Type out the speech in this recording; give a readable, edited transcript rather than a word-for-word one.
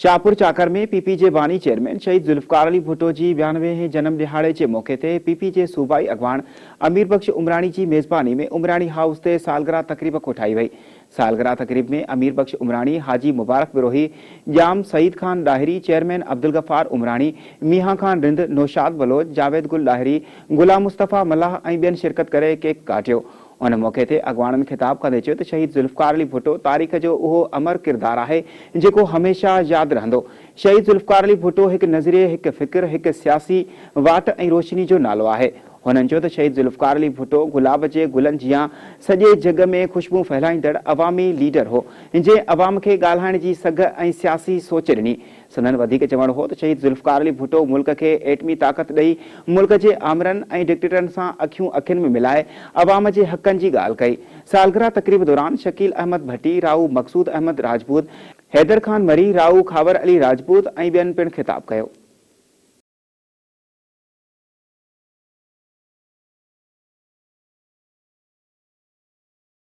شاهپور چاڪر ۾ P P جي باني chairman شهيد ذوالفقار علي ڀٽو جي 92 هين جنم ڏهاڙي جي موقعي تي پي پي جي صوبائي اڳواڻ امير بخش عمراڻي جي ميزباني ۾ عمراڻي هائوس تي سالگرهه تقريب ڪوٺائي وئي. سالگرهه تقريب ۾ امير بخش عمراڻي، حاجي مبارڪ بروهي، ڄام سعيد خان ڏاهري، چيئرمين عبدالغفار عمراڻي، مينهان خان رند، نوشاد بلوچ، جاويد گل ڏاهري، غلام مصطفيٰ ملاح ۽ ٻين شرڪت ڪري ڪيڪ ڪاٽيو. ان موقعي تي اڳواڻن خطاب ڪندي چيو ته شهيد ذوالفقار علي ڀٽو تاريخ جو اهو امر ڪردار آهي جيڪو هميشه ياد رهندو. شهيد ذوالفقار علي ڀٽو هڪ نظريي، هڪ فڪر، هڪ سياسي واٽ ۽ روشني جو نالو آهي. هنن چيو ته شهيد ذوالفقار علي ڀٽو گلاب جي گلن جيان سڄي جڳ ۾ خوشبو ڦهلائيندڙ عوامي ليڊر هو جنهن عوام کي ڳالهائڻ جي سگهه ۽ سياسي سوچ ڏني. سندن وڌيڪ چوڻ هو ته شهيد ذوالفقار علي ڀٽو ملڪ کي ايٽمي طاقت ڏئي ملڪ جي آمرن ۽ ڊڪٽيٽرن سان اکيون اکين ۾ ملائي عوام جي حقن جي ڳالهه ڪئي. سالگرهه تقريب دوران شڪيل احمد ڀٽي، رائو مقصود احمد راجپوت، حيدر خان مري، رائو خاور علي راجپوت ۽ ٻين پڻ خطاب ڪيو.